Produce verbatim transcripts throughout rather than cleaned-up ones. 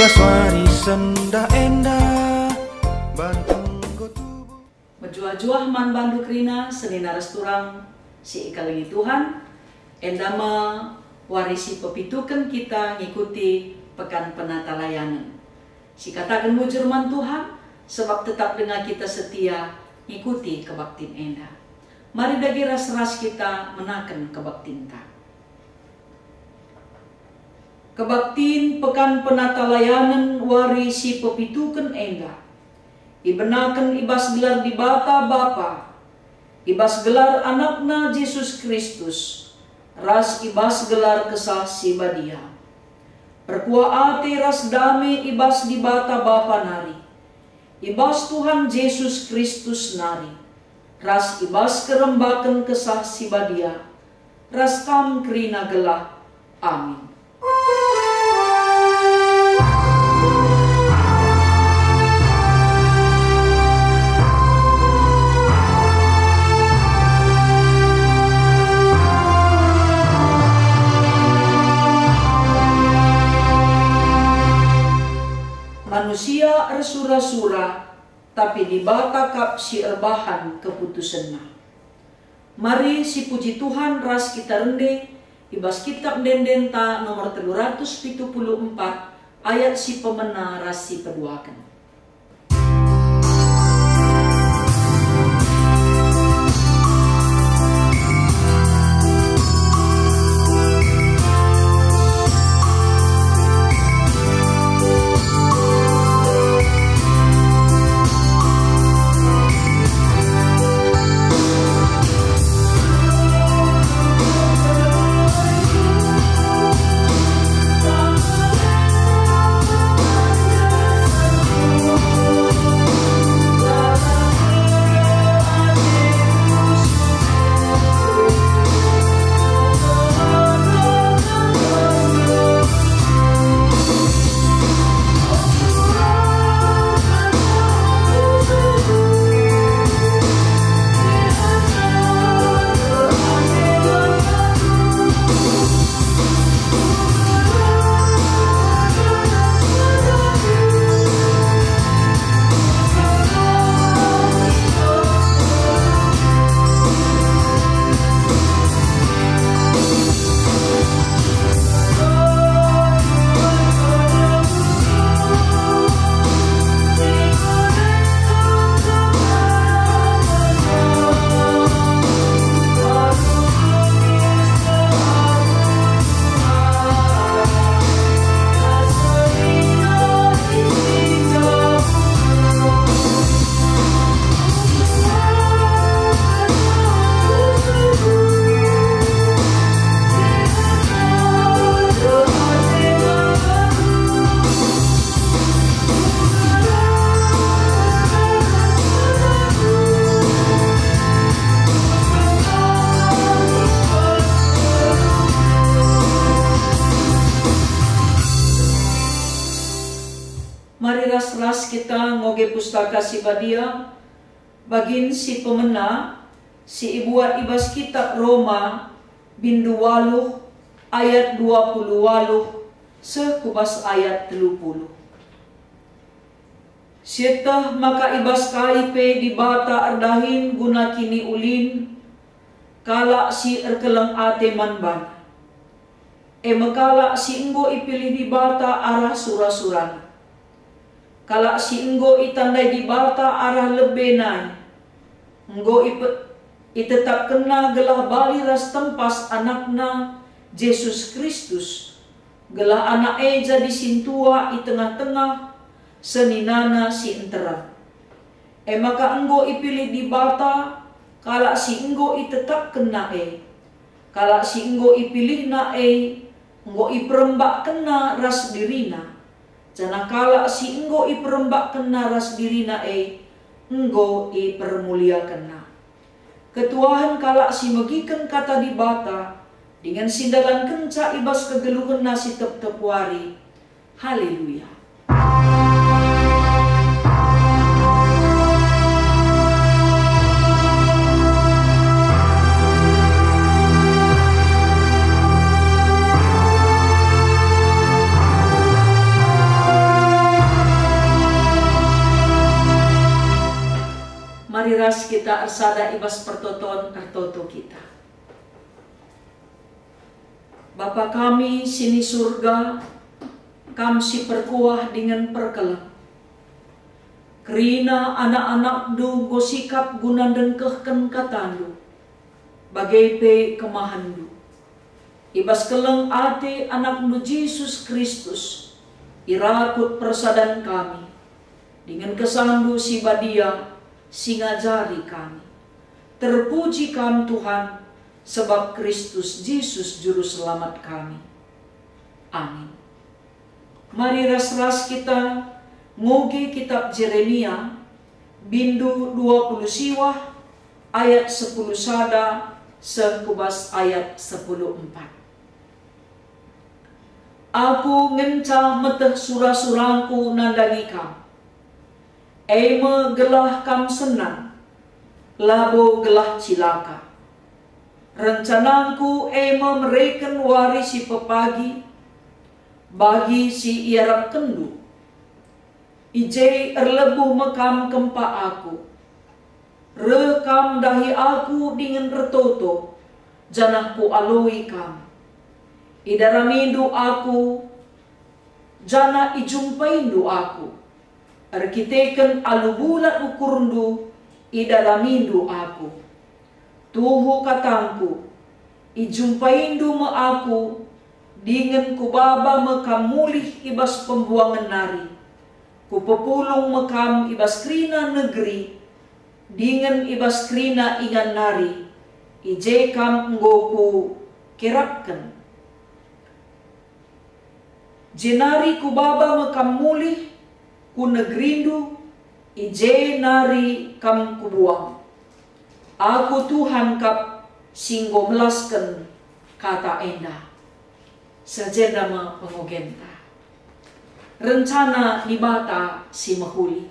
Suari sendah enda ban enggo tubuh. Mejuah-juah man bandu kerina senina ras turang si ikelengi Tuhan, enda me wari si pepituken kita ngikuti Pekan Penatalayanen. Sikataken mujur man Tuhan, sebab tetap denga kita setia ngikuti kebaktin enda. Mari dage ras-ras kita menaken kebaktinta. Kebaktin Pekan Penatalayanen wari si pepituken enda ibenaken i bas gelar Dibata Bapa, i bas gelar AnakNa Jesus Kristus, ras i bas gelar Kesah Si Badia. Perkuah ate ras dame i bas Dibata Bapa nari, i bas Tuhan Jesus Kristus nari, ras i bas kerembaken Kesah Si Badia, ras kam kerina gelah. Amin. Manusia ersura-sura, tapi Dibata kap si erbahan keputusenNa. Mari sipuji Tuhan ras kita rende i bas Kitab Ende-endenta nomor telu ratus pitu puluh empat, ayat si pemena ras si peduaken. Mari ras-ras kita ngoge Pustaka Si Badia, bagin si pemena, si ibuat i bas Kitap Roma, bindu waluh, ayat dua puluh waluh seh ku bas ayat telu puluh. Sieteh maka i bas kai pe Dibata erdahin guna kiniulin kalak si erkeleng ate man baNa, e me kalak si enggo ipilih Dibata arah sura-suraNa. Kalak si enggo itandai Dibata arah lebe nai, enggo ipe-, itetapkenNa gelah bali ras tempas AnakNa, Jesus Kristus, gelah Anak e jadi sintua i tengah-tengah seninana si nterem. E maka enggo ipilih Dibata kalak si enggo itetapkenNa e. Kalak si enggo ipilihNa e enggo iperembakkenNa ras diriNa, janah kalak si enggo iperembakkenNa ras diriNa e enggo ipermuliakenNa. Ketuahen kalak si megiken Kata Dibata dingen si ndalankenca i bas kegeluhenna si tep-tep wari. Haleluya! Kita ersada i bas pertoton, ertoto kita. Bapa kami si ni Surga, Kam si perkuah dingen perkeleng. Kerina anak-anakNdu enggo sikap guna ndengkehken kataNdu, bage pe kemahenNdu. I bas keleng ate AnakNdu Jesus Kristus, irakut persadan kami, dingen KesahNdu si Badia si ngajari kami. Terpuji Kam, Tuhan, sebab Kristus Jesus Juru Selamat kami. Amin. Mari ras-ras kita ngoge kitab Jeremia, bindu dua puluh siwah, ayat sepuluh sada seh ku bas ayat sepuluh empat. Aku ngenca meteh sura-surangku nandangi kam, e me gelah kam senang, labo gelah cilaka. Rencanangku e me mereken wari si pepagi bagi si iarapkenndu. I je erlebuh me kam kempak aku. Reh kam ndahi aku dingen ertoto, janah kualoi kam. Idaramindu aku, janah ijumpaindu aku. Erkiteken alu bulat ukurndu, idaramindu aku. Tuhu katangku, ijumpaindu me aku, dingen kubaba me kam mulih i bas pembuangen nari. Kupepulung me kam i bas kerina negeri, dingen i bas kerina ingan nari, i je kam enggo kukerapken. Jenari kubaba me kam mulih ku negerindu, i je nari kam kubuang. Aku Tuhan kap si enggo melasken kata enda. Seh jenda me pengogenta. Rencana Dibata si mehuli.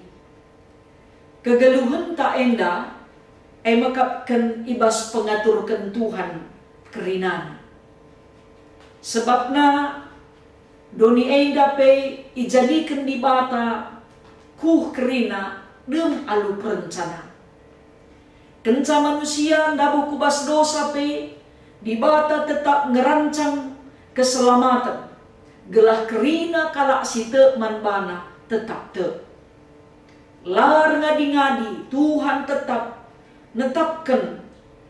Kegeluhenta enda e mekapken i bas pengaturken Tuhan kerinana. Sebabna doni enda pe ijadiken Dibata kuh kerina dem alu perencana. Kenca manusia ndabuh ku bas dosa pe, Dibata tetap ngerancang keselamaten, gelah kerina kalak si tek man baNa tetap tek. La erngadi-ngadi Tuhan tetap netapken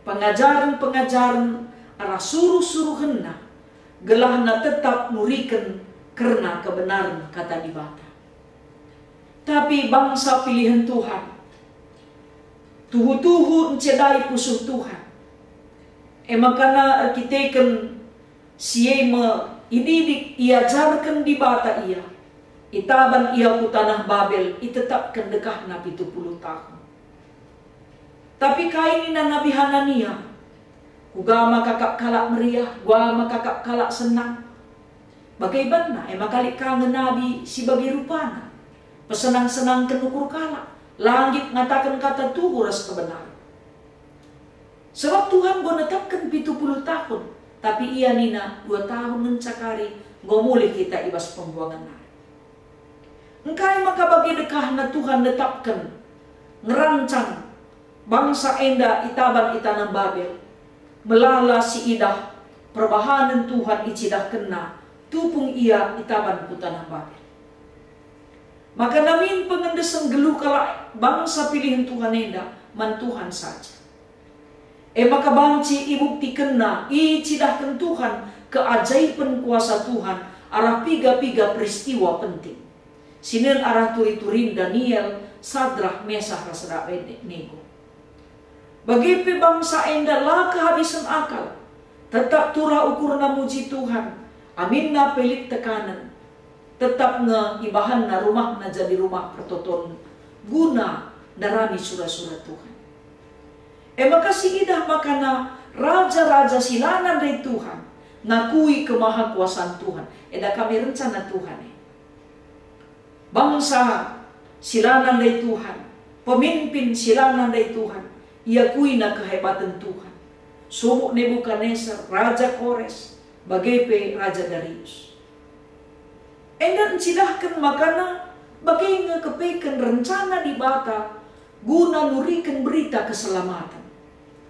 pengajaren-pengajaren arah suruh-suruhenNa, gelahna tetap nuriken kerna kebenaren Kata Dibata. Tapi bangsa pilihen Tuhan, tuhu-tuhu ncedai pusuh Tuhan. E maka erkiteken si e me ididik, iajarken Dibata ia, itaban ia ku taneh Babel, itetapken dekahna pitu puluh tahun. Tapi kai nina Nabi Hanania? Kuga maka kap kalak meriah, kuga maka kap kalak senang? Bage banna, e maka lit ka nge nabi si bage rupana, pesenang-senangken ukur kalak, la nggit ngataken kata tuhu ras kebenaren. Sebab Tuhan enggo netapken pitu puluh tahun, tapi ia nina, "Dua tahun ngenca kari enggo mulih kita i bas pembuangen nari." Engkai maka bage dekahna Tuhan netapken, ngerancang bangsa enda itaban i taneh Babel? Melala si idah perbahanen Tuhan icidahkenna, tupung ia itaban ku taneh Babel. Maka namin pengendesen geluh kalak bangsa pilihen Tuhan enda man Tuhan saja. E maka banci ibuktikenna icidahken Tuhan keajaipen kuasa Tuhan arah piga-piga peristiwa penting. Sinen arah turi-turin Daniel, Sadrah, Mesah, ras Abednego. Bage pe bangsa enda la kehabisen akal, tetap turah ukurna muji Tuhan, aminna pe lit tekanen. Tetap nge ibahanna rumahna jadi rumah pertoton guna ndarami sura-sura Tuhan. E maka si idah makana raja-raja si la nandai Tuhan ngakui kemahakuasan Tuhan, eda kami rencana Tuhan e. Bangsa si la nandai Tuhan, pemimpin si la nandai Tuhan, iakuina kehebaten Tuhan. Subuk Nebukadnesar, Raja Kores, bage pe Raja Darius. Enda ncidahken makana bage nge kepeken rencana Dibata guna nuriken berita keselamaten.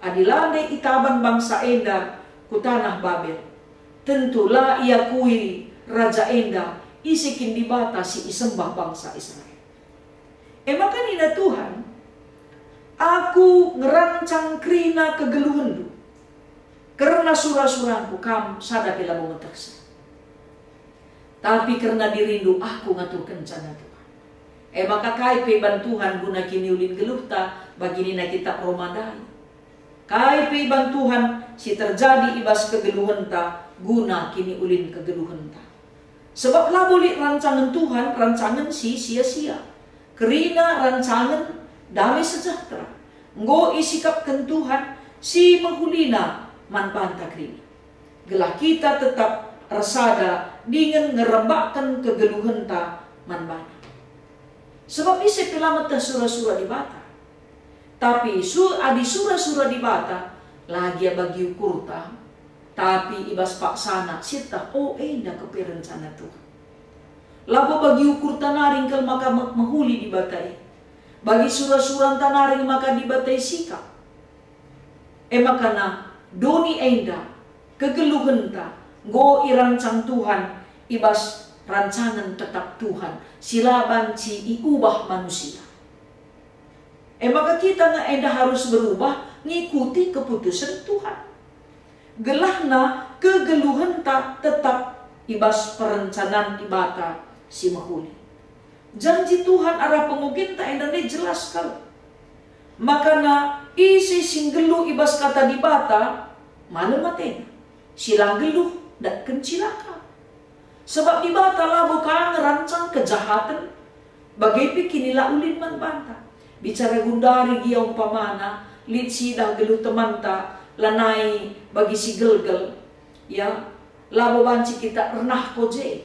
Adi la ndai itaban bangsa enda ku taneh Babel, tentu la iakui raja enda ise kin Dibata si isembah bangsa Israel. E maka nina Tuhan, "Aku ngerancang kerina kegeluhenndu. Kerna sura-surangku kam sada pe labo metehsa. Tapi kerna dirindu Aku ngaturkenca," nina Tuhan. E maka kai pe iban Tuhan guna kiniulin geluhta, bagi nina Kitap Roma ndai. Kai pe iban Tuhan si terjadi i bas kegeluhenta guna kiniulin kegeluhenta. Sebab labo lit rancangen Tuhan rancangen si sia-sia. Kerina rancangen damai sejahtera enggo isikapken Tuhan si mehulina man banta kerina, gelah kita tetap ersada dingen ngerembakken kegeluhenta man baNa. Sebab ise pe la meteh sura-sura Dibata. Tapi su-, adi sura-sura Dibata la gia bagi ukurta, tapi i bas paksana sieteh, o, enda kepe rencana Tuhan. Labo bagi ukurta nari kal maka me-, mehuli Dibata e. Bagi sura-suranta nari maka Dibata e sikap. E maka na doni enda kegeluhenta enggo irancang Tuhan i bas rancangen tetap Tuhan si la banci iubah manusia. E maka kita nge enda harus berubah ngikuti keputusen Tuhan. Gelahna kegeluhenta tetap i bas perencanan Dibata si mehuli. Janji Tuhan arah pengogenta enda ndai jelas kal. Makana ise si nggeluh i bas kata Dibata, malem atena. Si la nggeluh, datken cilaka. Sebab Dibata labo ka ngerancang kejahaten, bage pe kinilaulin man banta. Bicara gundari gia umpamana, lit si idah geluh temanta, lanai bagi si gelgel, ya, labo banci kita ernah ko je.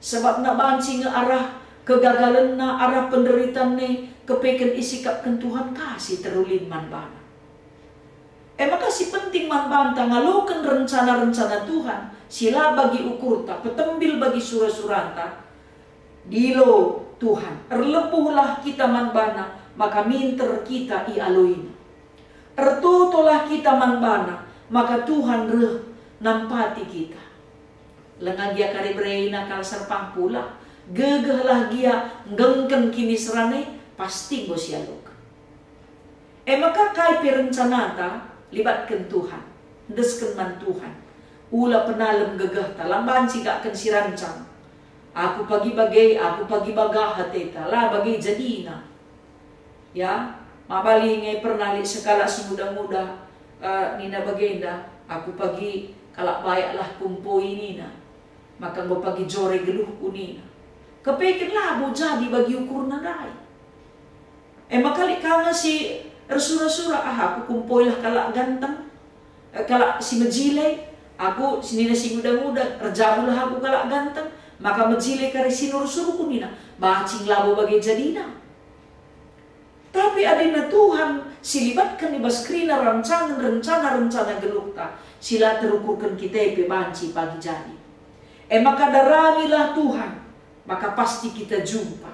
Sebabna banci nge arah kegagalenna, arah penderitanna, kepeken isikapken Tuhan ka si terulin man bana. E maka si penting man banta ngaloken rencana-rencana Tuhan si la bagi ukurta, petembil bagi sura-suranta. Dilo Tuhan, erlebuhlah kita man bana, maka minter kita ialoiNa. Ertotolah kita man bana, maka Tuhan reh nampati kita. Langa gia kari bereina kal serpang pula, gegehlah gia nggengken kiniseran e, pasti enggo sialoken. E maka kai pe rencanata, libatken Tuhan, endesken man Tuhan. Ula penalem gegehta, la banci gakken si rancang. Aku pagi bage, aku pagi bagah ateta, la bage jadina. Ya, mabali nge pernah lit sekalak si nguda-nguda, eh, nina bagenda, "Aku pagi kalak bayak lah kumpoi," nina. "Maka enggo pagi jore geluhku," nina. Kepeken labo jadi bagi ukurna ndai. E maka lit ka nge si ersura-sura, "Ah, aku kumpoilah kalak ganteng, eh, kalak si mejile, aku," si nina si nguda-nguda, "erjabulah aku kalak ganteng, maka mejile kari si nuru-suruku," nina. Bacing labo bage jadina. Tapi adina Tuhan si libatken i bas kerina rancangen rencana-rencana geluhta si la terukurken kita e pe banci pagi jadi. E maka daramilah Tuhan, maka pasti kita jumpa.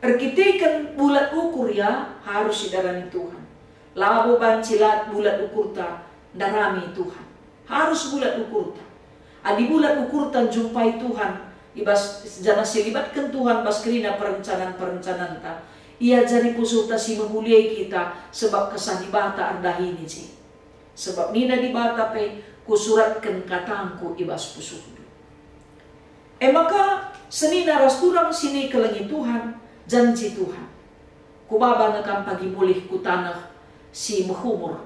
Erkiteken bulat ukur, ya, harus idarami Tuhan. Labo banci lit bulat ukurta ndarami Tuhan. Harus bulat ukurta. Adi bulat ukurta njumpai Tuhan, i bas, janah si libatken Tuhan bas kerina perencanan-perencananta, iajari pusuhta si mehuli e kita, sebab Kesah Dibata erdahini je. Sebab nina Dibata pe, "Kusuratken katangKu i bas pusuhndu." E maka, senina ras turang si nikelengi Tuhan, janji Tuhan, "Kubaba nge kam pagi mulih ku taneh si mehumur.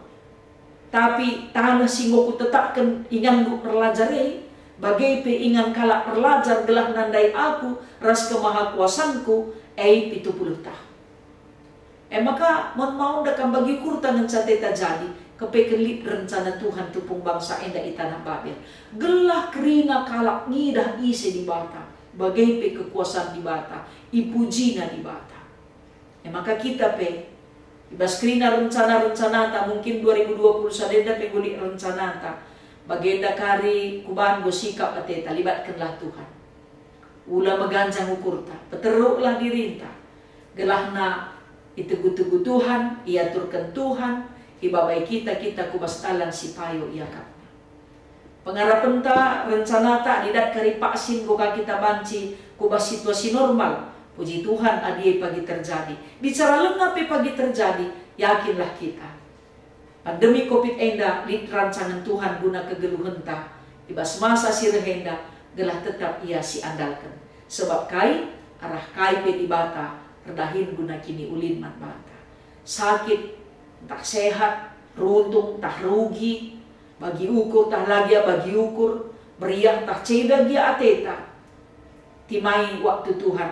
Tapi taneh si enggo Kutetapken inganndu erlajar e, bage pe ingan kalak erlajar gelah nandai Aku ras kemahakuasanKu e pitu puluh tahun." E maka, maun-maunda kam bagi ukurta ngenca ateta jadi, kepeken lit rencana Tuhan tupung bangsa enda i taneh Babel, gelah kerina kalak ngidah ise Dibata, bage pe kekuasan Dibata, ipujina Dibata. E maka kita pe, i bas kerina rencana-rencanata, mungkin dua ribu dua puluh sada enda pe enggo lit rencanata, bagenda kari kuban enggo sikap ateta, libatkenlah Tuhan. Ula meganjang ukurta, peteruklah dirinta, gelahna Itegu-tegu Tuhan, iaturken Tuhan, ibabai kita-kita ku bas dalan si payo iakapNa. Pengarapenta, rencanata, adi dat kari paksa enggo ka kita banci ku bas situasi normal, puji Tuhan, adi e pagi terjadi. Bicara langa pe pagi terjadi, yakinlah kita. Pandemi covid enda lit rancangen Tuhan guna kegeluhenta i bas masa si reh enda, gelah tetap Ia siandalken. Sebab kai? Arah kai pe Dibata erdahin guna kiniulin man banta. Sakit, ntah sehat, runtung, ntah rugi, bagi ukur, ntah la gia bagi ukur, meriah, ntah ceda gia ateta. Timai waktu Tuhan,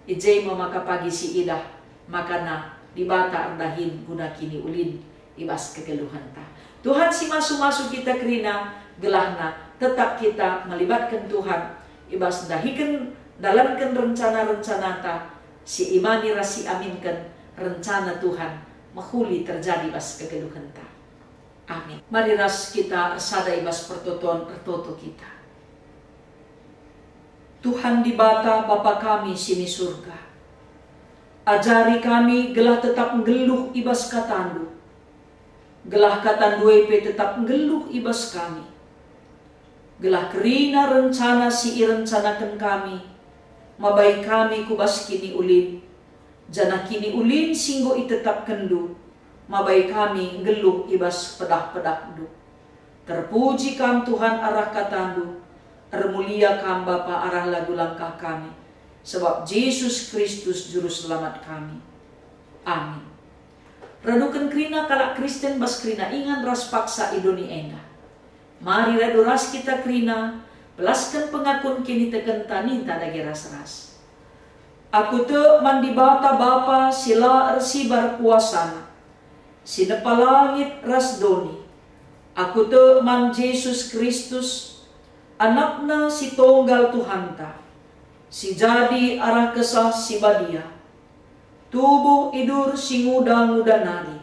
i je me maka pagi si idah, makana Dibata erdahin guna kiniulin i bas kegeluhenta. Tuhan si masu-masu kita kerina, gelahna tetap kita melibatken Tuhan i bas ndahiken, ndalanken rencana-rencanata, si imani ras si aminken rencana Tuhan mehuli terjadi bas kegeluhenta. Amin. Mari ras kita ersada i bas pertoton ertoto kita. Tuhan Dibata, Bapa kami si ni Surga, ajari kami gelah tetap nggeluh i bas KataNdu, gelah KataNdu e pe tetap nggeluh i bas kami, gelah kerina rencana si irencanaken kami mabai kami ku bas kiniulin, janah kiniulin si enggo itetapkenNdu mabai kami nggeluh i bas pedah-pedahNdu. Terpuji Kam, Tuhan, arah KataNdu, ermulia Kam, Bapa, arah lagu langkah kami, sebab Jesus Kristus Juru Selamat kami. Amin. Raduken kerina kalak Kristen bas kerina ingan ras paksa i doni enda. Mari radu ras kita kerina, belasken pengakun kinitekenta, ninta dage ras-ras. Aku tek man Dibata Bapa si la ersibar kuasaNa, si nepa langit ras doni. Aku tek man Jesus Kristus, AnakNa si tonggal Tuhanta, si jadi arah Kesah Si Badia, tubuh idur si nguda-nguda nari,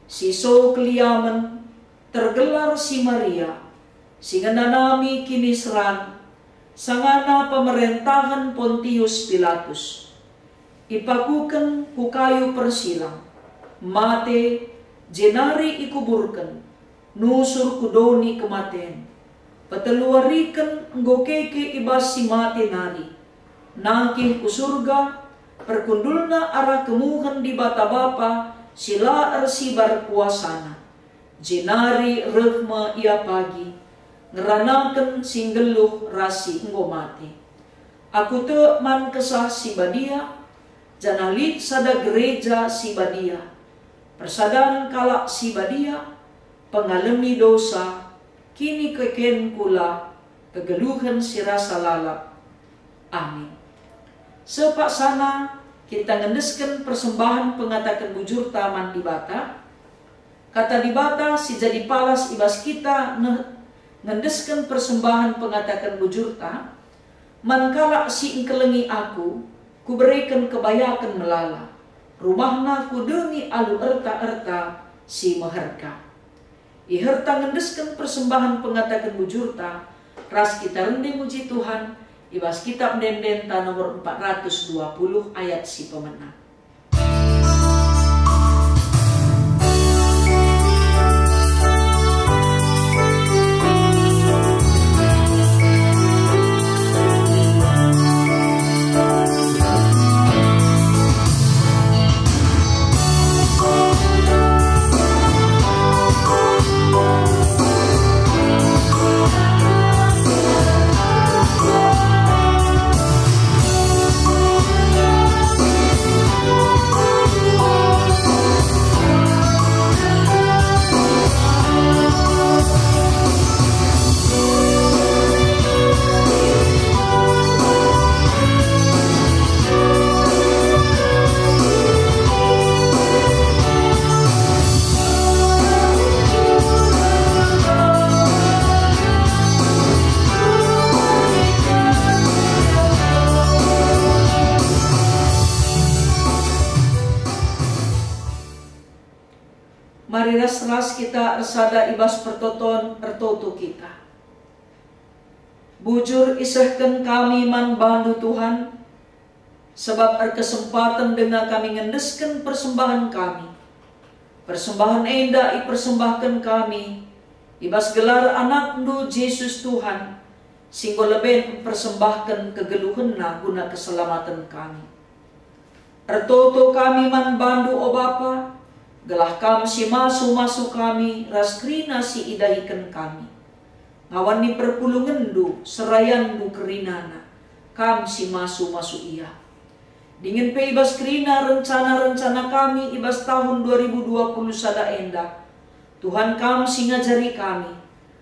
si so keliamen, tergelar si Maria, si ngenanami kiniseran, sangana pemerentahen Pontius Pilatus. Ipakuken ku kayu persilang, mate, jenari ikuburken, nusur ku doni kematen. Peteluariken enggo keke i bas si mate nari, nangkih ku Surga, perkundulna arah kemuhen Dibata Bapa si la ersibar kuasaNa. Jenari reh me Ia pagi, ngeranaken si nggeluh ras si enggo mate. Aku tek man Kesah Si Badia, janah lit sada gereja si badia, persadan kalak si badia, pengalemi dosa, kinikeken kula, kegeluhen si rasa lalap. Amin. Sepaksana kita ngendesken persembahen pengataken bujurta man Dibata. Kata Dibata si jadi palas i bas kita nge-, ngendesken persembahen pengataken bujurta, "Man kalak si engkelengi Aku, Kubereken kebayaken melala, rumahna Kudengi alu erta-erta si meherga." Iherta ngendesken persembahen pengataken bujurta, ras kita rende muji Tuhan, i bas Kitab Ende-endenta nomor empat ratus dua puluh ayat si pemena. Mari ras-ras kita ersada i bas pertoton ertoto kita. Bujur isehken kami man baNdu, Tuhan, Sabap erkesempaten denga kami ngendesken persembahen kami. Persembahen enda ipersembahken kami i bas gelar AnakNdu Jesus Tuhan, si enggo leben mpersembahken kegeluhenNa guna keselamaten kami. Ertoto kami man bandu, o Bapa, gelah Kam si masu-masu kami ras kerina si idahiken kami. Ngawan ni perpulungenNdu, serayanNdu kerinana, Kam si masu-masu ia. Dingen pe i bas kerina rencana-rencana kami i bas tahun dua ribu dua puluh sada enda, Tuhan, Kam si ngajari kami,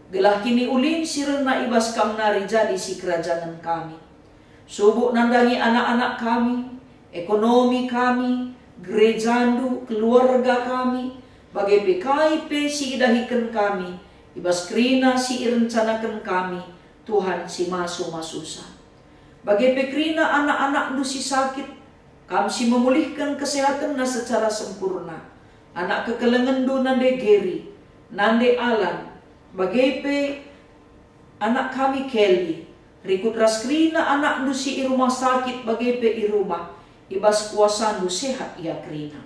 gelah kiniulin si rehna i bas Kam nari jadi sikerajangen kami. Subuk nandangi anak-anak kami, ekonomi kami, gerejaNdu, keluarga kami, bage pe kai pe si idahiken kami, i bas kerina si irencanaken kami, Tuhan si masu-masusa. Bage pe kerina anak-anakNdu si sakit, Kam si memulihken kesehatenna secara sempurna. Anak kekelengenNdu nande Geri, nande Alan, bage pe anak kami Kelly, rikut ras kerina anakNdu si i rumah sakit bage pe i rumah, i bas kuasaNdu sehat ia kerina.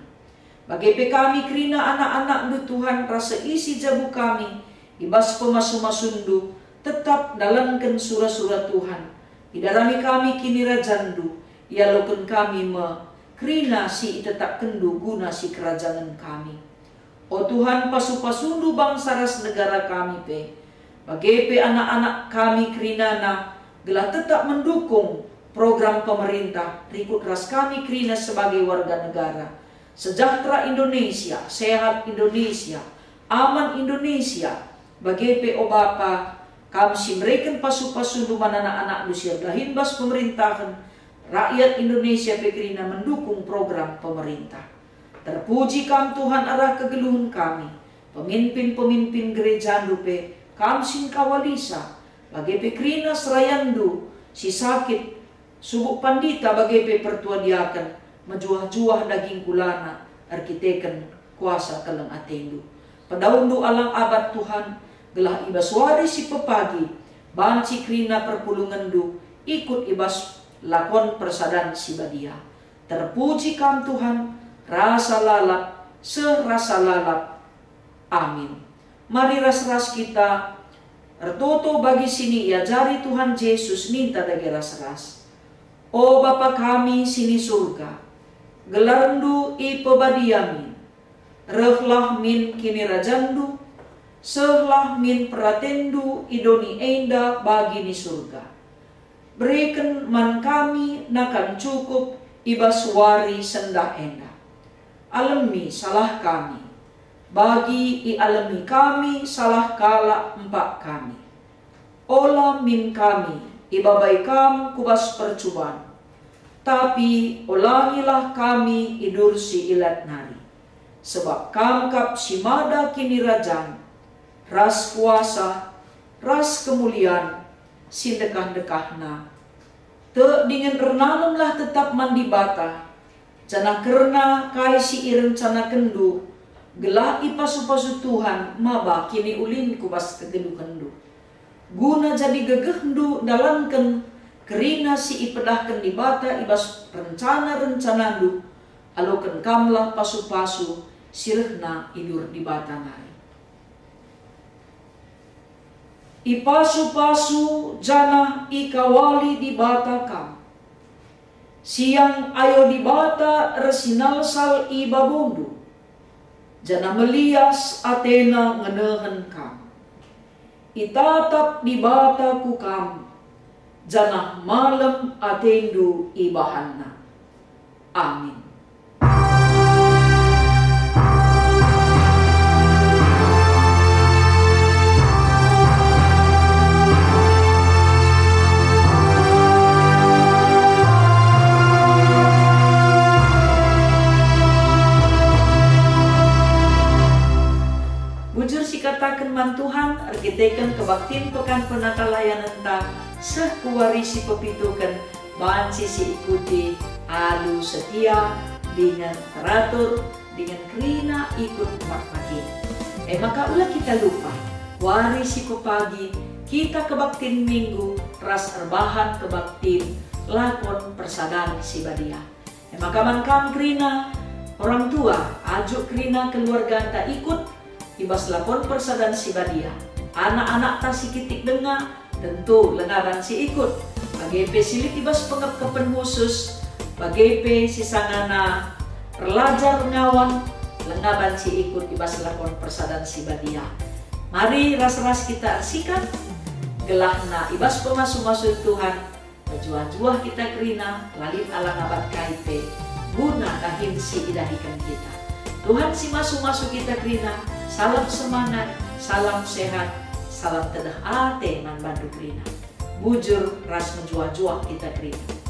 Bage pe kami kerina anak-anakNdu, Tuhan, ras seisi jabu kami i bas pemasu-masuNdu, tetap ndalanken sura-sura Tuhan. Idarami kami kinirajanNdu, ialoken kami me kerina si itetapkenNdu guna sikerajangen kami. O Tuhan, pasu-pasuNdu bangsa ras negara kami pe, bage pe anak-anak kami kerinana, gelah tetap mendukung program pemerintah rikut ras kami kerina sebagai warga negara. Sejahtera Indonesia, sehat Indonesia, aman Indonesia, bage pe, o Bapa, Kam si mereken pasu-pasuNdu man anak-anakNdu si erdahin bas pemerintahen, rakyat Indonesia pe kerina mendukung program pemerintah. Terpuji Kam, Tuhan, arah kegeluhen kami, pemimpin-pemimpin gerejaNdu pe, Kam si engkawalisa, bage pe kerina serayanNdu si sakit, subuk pandita bage pe pertua diaken, mejuah-juah daging kulana erkiteken kuasa keleng ateNdu. PedauNdu alang abad, Tuhan, gelah i bas wari si pepagi banci kerina perpulungenNdu ikut i bas lakon persadan si badia. Terpuji Kam, Tuhan, rasa lalap, seh rasa lalap. Amin. Mari ras-ras kita ertoto bagi si niajari Tuhan Jesus, ninta dage ras-ras. O Bapa kami si ni Surga, gelarNdu ipebadia min. Rehlah min kinirajanNdu, sehlah min peratenNdu i doni enda bagi ni Surga. Bereken man kami nakan cukup i bas wari sendah enda. Alemi salah kami, bagi ialemi kami salah kalak empak kami. Ola min kami ibabai Kam ku bas percuban, tapi olangilah kami idur si ilat nari. Sebab Kam kap si mada kinirajan, ras kuasa, ras kemulian si ndekah-ndekahna. Tek dingen ernalemlah tetap man Dibata, janah kerna kai si irencanakenNdu, gelah ipasu-pasu Tuhan maba kiniulin ku bas kegeluhenNdu. Guna jadi gegehndu ndalanken kerina si ipedahken Dibata i bas rencana-rencanaNdu, aloken Kamlah pasu-pasu si rehna i dur Dibata nari. Ipasu-pasu janah ikawali Dibata kam. Siang ayo Dibata ersinalsal i babondu, janah melias ateNa ngenehen kam. Itatap Dibata ku kam, janah malem atendu ibahanNa. Amin. Bujur sikataken man Tuhan, erkiteken kebaktin Pekan Penakalayanenta seh ku wari si pepituken, banci siikuti alu setia dingen teratur dingen kerina ikut umat pagi. E maka ula kita lupa, wari si pepagi kita kebaktin Minggu ras erbahan kebaktin lakon persadan si badia. E maka man kam kerina orang tua, ajuk kerina keluarganta ikut i bas lakon persadan si badia. Anak-anakta si kitik denga, tentu lenga banci ikut. Bage pe si lit i bas pengepkepen khusus, bage pe si sangana erlajar ngawah, lenga banci ikut i bas lakon persadan si badia. Mari ras-ras kita ersikap, gelahna i bas pemasu-masu Tuhan, mejuah-juah kita kerina, la lit alang abat kai pe, guna dahin si idahiken kita. Tuhan si masu-masu kita kerina, salam semangat, salam sehat, salam tedeh ate man bandu kerina. Bujur ras mejuah-juah kita kerina.